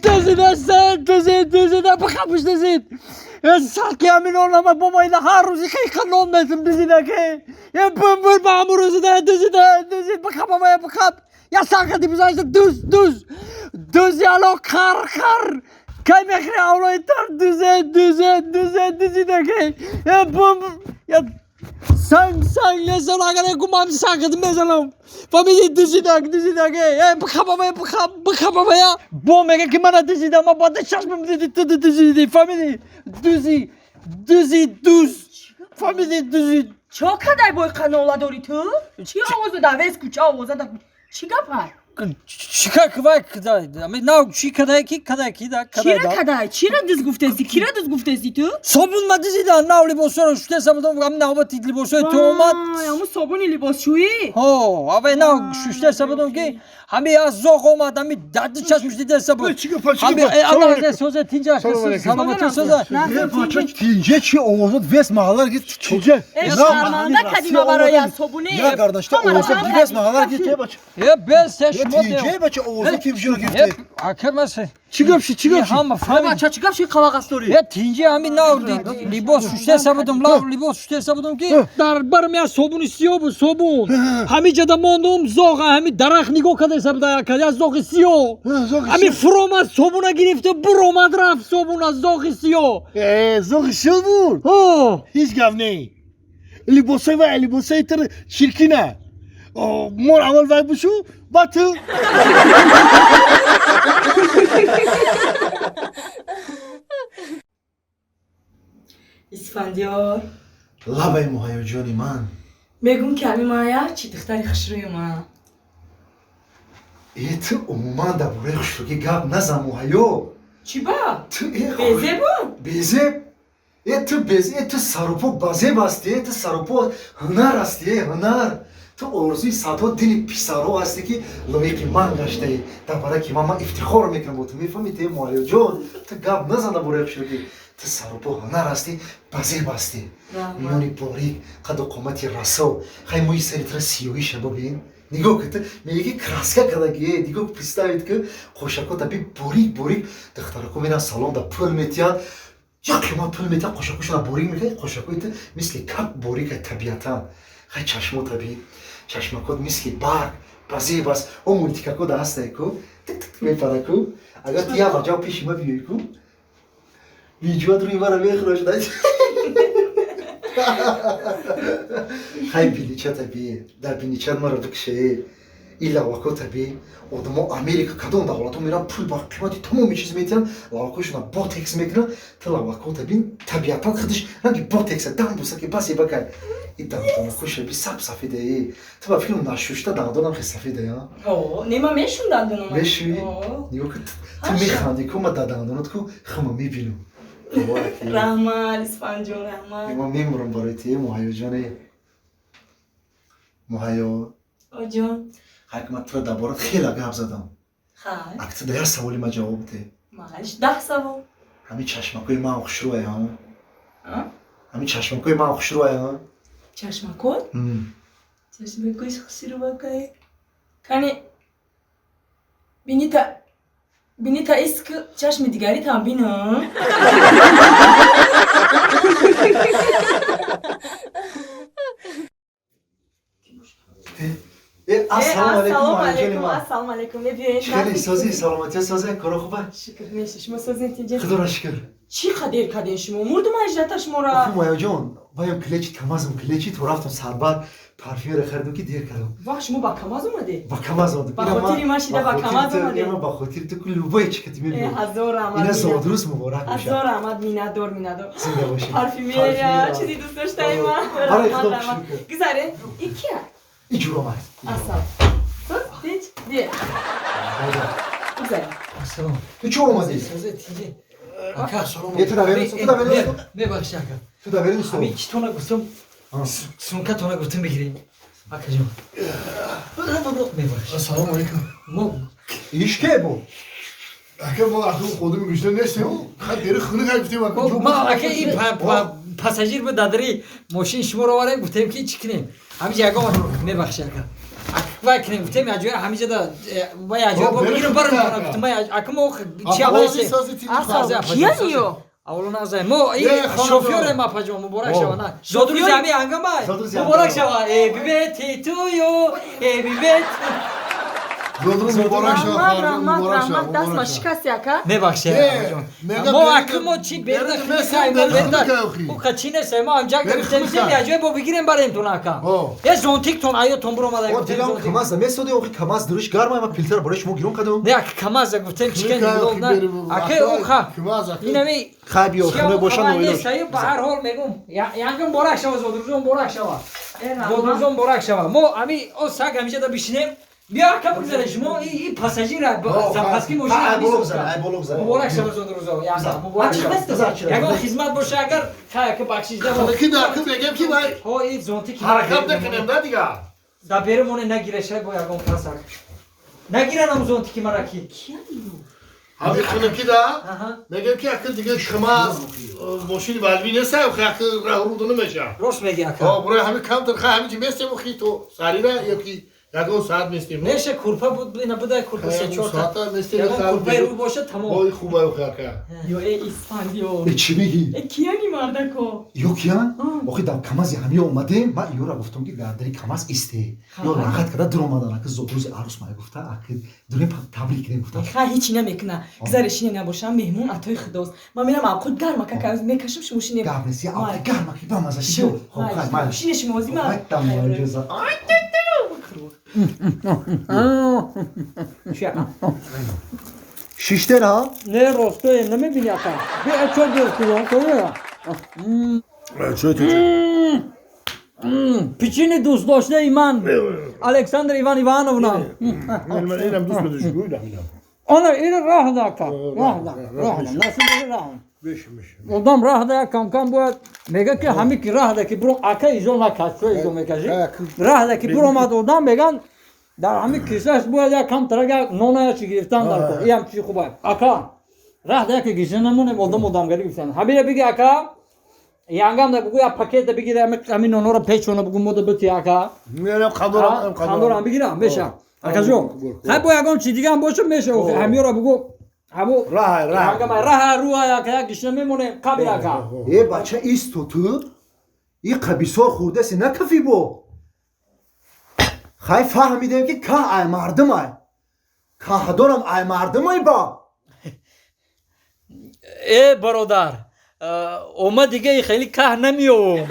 Дузида, дузид, дузида, бихапш, дузид. Садки ҳамин олама бомоида ҳар рӯзи хиқа нон метм, дузида ки. Бумбур ба ҳамун рӯзида дузида, дузид, бихапа, бихап. Я сарқати бизаништа, дуз, дуз. Дузи ало қар, қар. Кай мехӯри авлои тар, дузе, дузе, дузе, дузида ки. Бумбур. Санг, санг, несам, агар гумам сарқати мезанам. Фамили дузидак, дузидак, э, бихапа, бихап, бихапа, я. Бо мега ки мана дузида, ма бада чашмам диди, ту дузиди, фамили дузи, дузи, дуз. Фамили дузи. Чо кадай бой қанола дори ту? Чӣ овоза да вес кӯча овоза да чӣ гапа? Чика квай кадай? Ами нав чи кадай ки кадай ки да кадай Чира да. кадай? Чира дуз гуфтеси? Кира дуз гуфтеси ту? Собун ма дузида, нав либосоро шуштеса будам, ами навбати либосои ту омад. Вай, ҳамун собуни либосшӯӣ? Ҳо, авай нав шуштеса будам ки ҳами аз зоқ омад, ҳами дарди чашмш дидеса буд. Чӣ гапа, чӣ Ҳами гапа? Аллоҳ разия созе тинҷа, Салом алейкум. саломатӣ созе. Бача, тинҷа чи овозот вес маҳаллар ки тинҷа. Э, шарманда кадима барои аз собуни. Я гардашта овозот вес маҳаллар ки те бача. Э, бес те шумо. Тинҷа бача, овозот ки бижо Э, гирифте. акар масе. Чӣ гап ши, чӣ гап ши? Ҳама фаҳмид. Бача, чӣ гап ши қавағас дорӣ? Е, тинҷи ҳами нав либос шуштеса будам, лав либос шуштеса будам ки дар барм я собуни сиёҳ буд, собун. Ҳами ҷада мондум, зоға ҳами дарахт нигоҳ кардеса буда, я зоғи сиёҳ. Ҳами фуромад, собуна гирифту буромад, рафт собуна, зоғи сиёҳ. Э, зоғи сиёҳ буд. Ҳо. Ҳеҷ гап не. Либосои вай либосои тир чиркина. Мор аввал вай бушу, баъд ту. Исфандиёр. Лабаи муҳайёҷони ман. Мегум ки ҳами мая чӣ духтари хушрӯю ман. Э, ту умуман дар бораи хушрӯгӣ гап назан, муҳайё. Чӣ ба? Ту э Безебу? Безеб? Э, ту без, э, ту сарупо базеб ҳастӣ, э, ту сарупо ҳунар ҳастӣ, э, ҳунар. Ту орзуи садҳо дили писарҳо ҳастӣ ки лоиқи ман гаштаӣ. Дар бараки ман ифтихор мекунам бо ту, мефаҳмӣ ту, муҳайёҷон? Ту гап назан дар бораи хушрӯгӣ. Ту сарупо ҳунар ҳастӣ, базеб ҳастӣ. Миёни борик, қаду қомати расо. Хай, мӯи сари тура сиёҳиша бибин. Нигоҳ ки, ту мегӯӣ ки краска кардагӣ, э, нигоҳ, представить ки қошакота би борик борик, духтарако меран салон да пул метиҳанд, як қимат пул метиҳанд, қошакошона борик мекунад, қошакои ту мисли кап борика табиатан. Хай, чашмота би, чашмакот мисли барг базеб аст. О, мультикако да ҳастае ку, тик тик мепара ку. Агар ту як ваҷав пеши ма биёӣ ку, видеоат рӯи мара мехӯрашда. Хай, биличата би, дар биничат маро бикше. Ин лавакота би, одамо Америка кадом давлатҳо меран, пул ба қимати тамоми чиз метиҳанд, лавакошона ботекс мекунанд. Ту лавакота бин, табиатан худаш ранги ботекса, дам буса ки басе бакай. И дандонакоша би, саб сафеда. Е, ту ба фикрам нашушта дандонам хе сафеда, я? О, не, ман мешум дандонома. Мешӯӣ? Нигоҳ ки, ту механдӣ ку, ма дар дандонат ку хума мебинам. Раҳмат, Исфанҷон, раҳмат. Ман мемурам барои ту, муҳайёҷоне, муҳайё. Оҷон. Хай, ки ман туро дар борат хеле гап задам. Хай. Ак ту да як саволи ма ҷавоб де. Майш, 10 савол. Ҳамин чашмакои ман хушрӯя? Ҳамин чашмакои ман хушрӯя? Чашмакот? Чашмакош хушрӯвакай. Кани бинита, бинита, иск чашми дигаритам бинам. Э, ассалому алайкум, муҳайёҷони ман. Ассалому алайкум. Мебиёед. Хеле сози, саломатия созе, коро хуба? Шукр, меша. Шумо созин, тинҷа? Худоро шукр. Чӣ қадер каден шумо? Мурдум аҷдата шуморо. Охи, муҳайёҷон, ваям клечи камазм клечи то рафтам сарбар парфюмера харидам ки дер кардам. Ва, шумо ба камаз омадед? Ба камаз омадам. Ба хотири ман шида ба камаз омадед? Ба хотири ту любой чи ки мебиём. Ҳазор раҳмат. Ина зодрӯз муборак бошад. Ҳазор раҳмат, миннатдор, миннатдор. Зинда бошед. Парфюмерия, чизи дӯст доштаи ман. Барои худо Раҳмат. шукр. Гузаре, и кия? И ҷуром аст. Ассалом. Соз, тинч, де. Гузаре. Ассалом. Ту чӣ омадӣ? Созе, тинҷи. Ака. Е, ту доверен, ту доверен. Мебахши, ака. Ту доверен. Ҳамин читона гуфтам, сумкатона гуфтам бигирем. Акаҷон. Мебахши. Ассалому алайкум. Мо Иш ке бу? Ака, мо аху худум гушта нестем. Хай, дери хуни хай гуфтем ака. Ма ака ин пассажир буд, дадари мошин шуморо оварем, гуфтем ки чӣ кунем? Ҳамин ягон мебахши, ака. Вай кунем гуфтем яҷоя ҳамиҷада вай яҷоя бо бигирам барам гуфтам ман ака мо чи аввале Киян ё? Аввало назай мо шофёре ма паҷон муборак шава на зодрӯзи ҳами ҳангамай муборак шава happy birthday to you happy birthday. Зодрӯз муборак шава. Раҳмат, раҳмат, раҳмат, даст ма шикасти ака. Мебахшед, мо ака мо чи берда ка чи нест мо ҳамҷак гуфтем яҷоя бо бигирем барем тон ака я зонтиктон аётон буромада. Камаза месоде охи камаз дуриш гарма ма филтр барои шумо гирон кардам. Не ака камаза гуфтем чикен ака оха инами хай биё хона бошан. Ба ҳар ҳол мегум янгам муборак шава, зодрӯзон муборак шава, зодрӯзон муборак шава. Мо ами о саг ҳамиҷада бишинем. Биё ака бигзаре шумо и пассажира запаски мошина. Муборак шава зодрӯзо, муборак шава. Ягон хизмат боша агар хай ака бахшиш. Мегем ки вай ҳо и зонтики ҳаракат накунем да дига. Да берумоне нагиреша бо ягон кас ак нагиранам зонтики мара ки. Ҳамин хунем ки да мегем ки ака дига шума мошини валви нест, ака раҳру намеша. Рост меги ака. Барои ҳамин камтар хай ҳамин чи местем хи то сарира ё ки ягон соат местем. Неша курпа буд ина буда курпа се чор соата местем. Ягон курпаи рӯ боша тамом. Ой хуба ака. Ё э Исфандиё. Э чӣ мегӣ? Э кияни мардако? Ё киян? Охи дар камази ҳамё омадем, ман ёра гуфтам ки дар дари камаз исте. Ё рағат карда дуромадан ака зодрӯзи арӯс мая гуфта ака дурем табрик кунем гуфта. Ха ҳечи намекуна. Гузаришине набошам меҳмон атои худост. Ман мерам авқот гарма кака мекашам шумо шине. Гап нест, я авқот гарма ки бамаза шиё. Хоб хай май. Шине шумо ози ма. Айтам иҷоза. Шиштера? Не ростое намебини ака. Би чор дӯст. Пичини дӯстдоштаи ман Александр Иван Ивановна. Инам дӯст медошт. Она ина роҳ да ака. Роҳ да. Роҳ да. Насиб роҳ. Одам роҳ да кам-кам бояд мега ки ҳами ки роҳ да ки буро ака изо накаш, чо изо мекаши? Роҳ да ки буромад одам меган дар ҳами кисаш бояд як кам тарага нона я чи гирифтан дар кор. Иам чизи хуб аст. Ака роҳ да ки гиша намонем одам одамгари гирифтан. Ҳамира биги ака янгам да бугу я пакет да бигира ҳами нонора печона бугу мода бити ака. Қандорам қандорам бигирам меша. Акаҷон, хай бо ягон чи дигаам боша меша. Ҳамиёра бугу ҳамо раҳ раҳ. Ҳангама раҳ руа ака як гишна мемонем қабир ака. Э бача исто ту и қабисор хӯрдаси накафӣ бо. Хай фаҳмидем ки каҳ ай мардумай. Каҳдорам ай мардумай ба. Э бародар, ома дига хеле каҳ намеёвам.